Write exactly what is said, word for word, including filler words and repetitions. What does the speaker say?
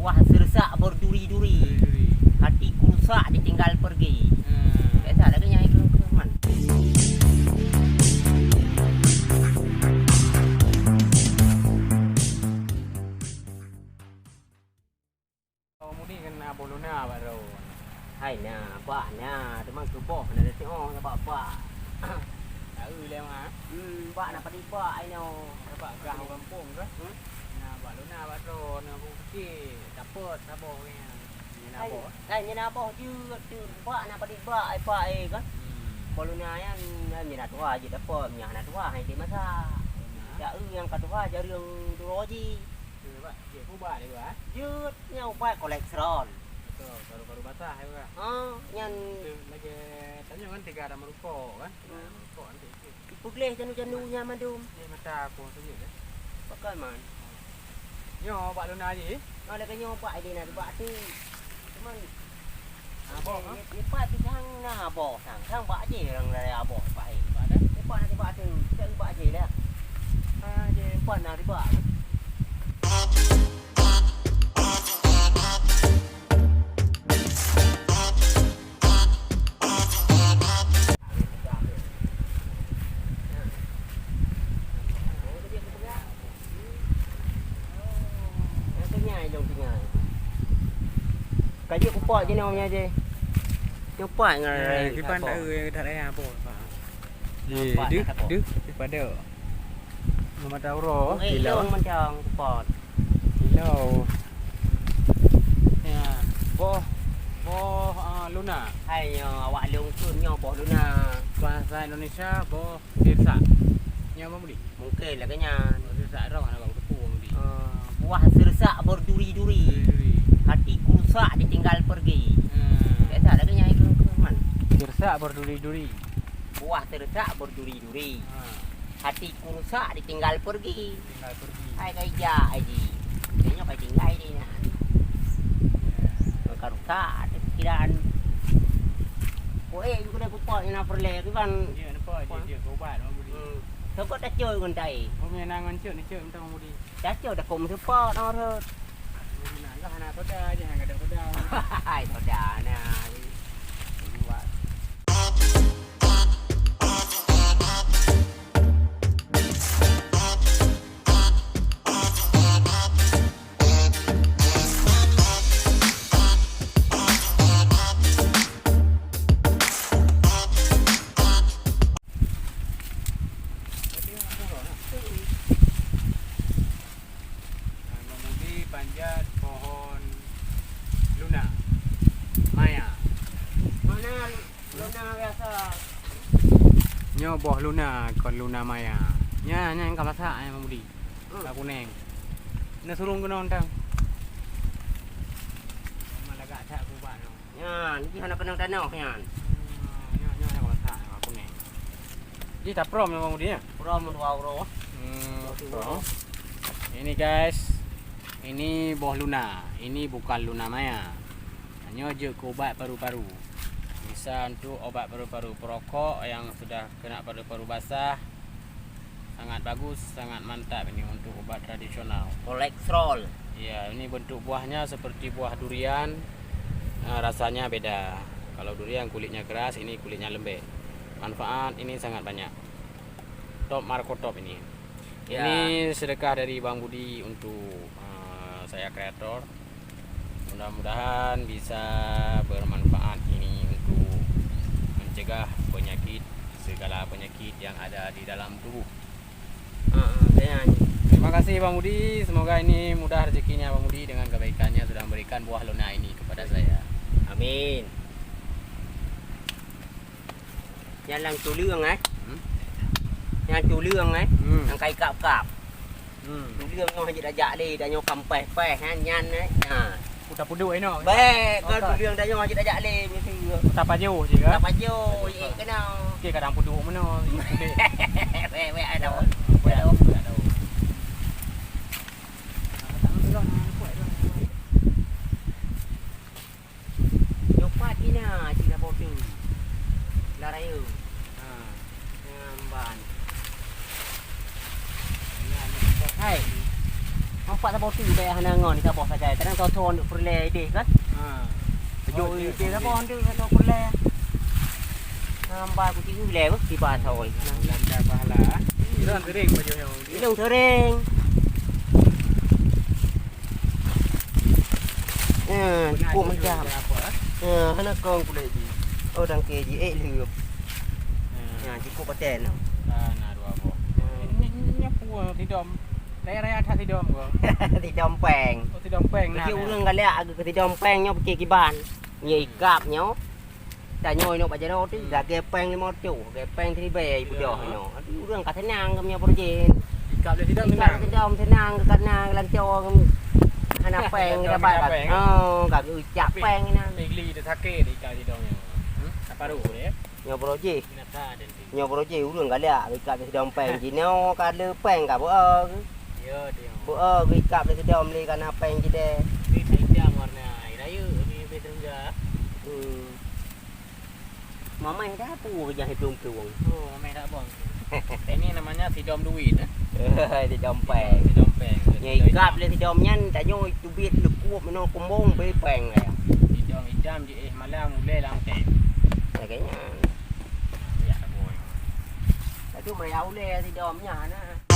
Wah, seureusak berduri-duri. Berduri-duri. Hatiku rusak ditinggal pergi. Hmm. Biasa lagèe nyan ikeu, ikeu man. Oh, mudi ngon Abah Luna bak droe. Hai na, bah na, teuma keuboh na teuôt sabab bah. Tahu lé, Ma. Hmm, bah na padit bah ai nyoe. Sabab gah gampông kah? Hmm? Na Abah Luna bak droe, na bukti dapet saboh nyan. Nyan hai, aboh. Hai, nyan aboh jeuet, jeuet. Bah na padit bah ai, bah ai kan. Hmm. Abah Luna nyan, nyan na tuha jeuet dapet, nyan na tuha hai teuh masa. Nah. Dak eu nyang ka tuha jareueng duroe jih. Jeuet, bah. Jeuet ubat, eh, bah? Jeuet, nyan ubat kolesterol. Betul, baru-baru basah, eh, bah? Ha, nyan. Betul, lagi tanya kan tiga ada merukok, kan? Hmm. Nah, merukok nanti sikit. Ipeugleh jandu-jandu nyan mandum. Ni mata aku tunjuk, eh. Pakon man. Nyoe bak Luna jih? Oh, lagèe nyoe ubat dia na bak tu. Cuman Aboh, ha? Ni, ni pat tu sang na aboh sang. Sang bak jih orang dari aboh pat. Bak dah? Ni pat na bak tu. Tak bak jih dah. Ah, jih. Ni pat na bak. Ka jeuet kupot jinoe nyan jih. Nyoe pat ngon Eh, rai kiban kapot. Tahu yang tak raya apa, Pak? Jih, Nampak deuh, tak kapot? Deuh, deuh pada. Nama tahu roh, Oh, eh, kilau. Long macam kupot. Kilau. Ya, boh, boh, ah, Luna. Hai, nyoe awak lôn tu nyoe boh Luna. Bahasa Indonesia, boh Sirsak. Nyoe apa budi? Mungkin lah kan nyan. Oh, sirsak roh anak bang tepu bang budi. Ah, buah sirsak berduri-duri. Berduri. Hatiku rusak ditinggal pergi. Hmm. Biasa lah kan nyan ikut man. Sirsak berduri-duri. Buah sirsak berduri-duri. Ha. Hatiku rusak ditinggal pergi. Tinggal pergi. Hai ka ija ai ji. Tengok kai tinggai di nyan. Ya. Ka rusak pikiran. Ko eh, ju kena kupot ina perle kiban. Dia nampak dia, dia berubat orang budi. Hmm. Sokot tacok ngon tai. Oh, memang ngon cek ni cek entah orang budi. Tacok dah kau meuseupot orang rot. Nah, dah anak soda je, hang ada soda. Hai soda nah. Buat. Nah, Bang Budi panjat pohon Luna Maya. Mana Luna biasa. Nyoe boh Luna, kon Luna Maya. Nya, nya ka masak, eh, Bang Budi. Hmm. Ka kuneng. Neusurong keunoe tang. Memang lagak that kubah nyoe. Nyan, jih hana keunong tanoh nyan. Hmm, nyoe, nyoe hana ka masak, ka kuneng. Jih taprom nyoe, Bang Budi, ya? Prom dua uroe. Hmm, dua prom. Ini, guys, ini boh Luna. Ini bukan Luna Maya. Nyoe jeuet keu ubat paru-paru. Bisa untuk obat paru-paru, perokok yang sudah kena paru-paru basah, sangat bagus, sangat mantap ini untuk ubat tradisional. Kolesterol. Ya, ini bentuk buahnya seperti buah durian, eh, rasanya beda. Kalau durian kulitnya keras, ini kulitnya lembek. Manfaat ini sangat banyak. Top Marco Top ini. Ya. Ini sedekah dari Bang Budi untuk, eh, saya kreator. Mudah-mudahan bisa bermanfaat ini untuk mencegah penyakit, segala penyakit yang ada di dalam tubuh. Ha, ha, dengan. Terima kasih Bang Budi, semoga ini mudah rezekinya Bang Budi dengan kebaikannya sudah memberikan buah Luna ini kepada saya. Amin. Nyan lam tuleueng, eh. Hmm? Nyan tuleueng, eh. Hmm. Nyang kai kap-kap. Hmm. Tuleueng nyoe jeuet tajak lé, dan nyoe kampeh-peh, eh, nyan, eh. Ha. Puta puduk inoe. Bèk, oh, kan tuleueng dan nyoe jeuet tajak lé, mesti. Puta pajoh je, kan? Puta pajoh, eh, kena. Okey, kadang puduk meunoe, puduk. Bèk, bèk, ada. Bèk, ada. Nyoe pat ina cit saboh tu. Lam raya. Ha. Nyan ban. Hai. Hah, Pak saboh tu bèk hana ngon saboh sagai. Kadang thon-thon duk peureulèe idéh kan. Ha. Peujuk idéh saboh tu thon peureulèe. Nambah kucing ulèe beuh tiba thon. Lancar pahala. Ilong sering baju yang. Ilong sering. Eh, cukup macam. Eh, hana kong kulét jih. Oh, dangke jih, eh, leueb. Ya, cukup paten. Ah, na dua boh. Ini, ini, ini apa, Tidom? Raya-raya that Tidom ko. Tidom pèng. Oh, Tidom pèng na. Jadi ureueng galak keu Tidom pèng nyoe pikir kiban. Nyoe ikab nyoe. Tanyoe inong bak jaroe tu, hmm, lagèe pèng limong reutôh, lagèe pèng siribèe ibeudôh nyoe. Tapi ureueng ka seunang keu meunyoe projek. Ikab lé Tidom seunang. Ikab lé Tidom seunang, keu kana lanco keu hana pèng dapat. Hana pèng. Oh, ka geucap pèng inan. Tapi gli teusakét ikab Tidom nyoe. Hmm? Apa ru dia? Nyoe projek. Binasa dia. Nyoe projek ureueng galak ikab lé Tidom pèng. Jinoe ka le pèng ka beu-e. Ya, dia. Beu-e geuikab lé Tidom lé kana pèng jideh. Tapi hitam warna air raya, ni lebih terengah. Hmm. Mamai dah pu kejang hitung-hitung. Oh, mamai dah bong. Ini namanya Tidom duit, eh. Tidom pèng. Tidom pèng. Nyoe ikab lé Tidom nyan, tanyoe teubiet leukup meunoe kumbong beu pèng ya. Tidom hitam di eh malam ulèe lam tèng. Lagèe nyan. Ya, boy. Tapi meuria ulèe Tidom nyan, nah.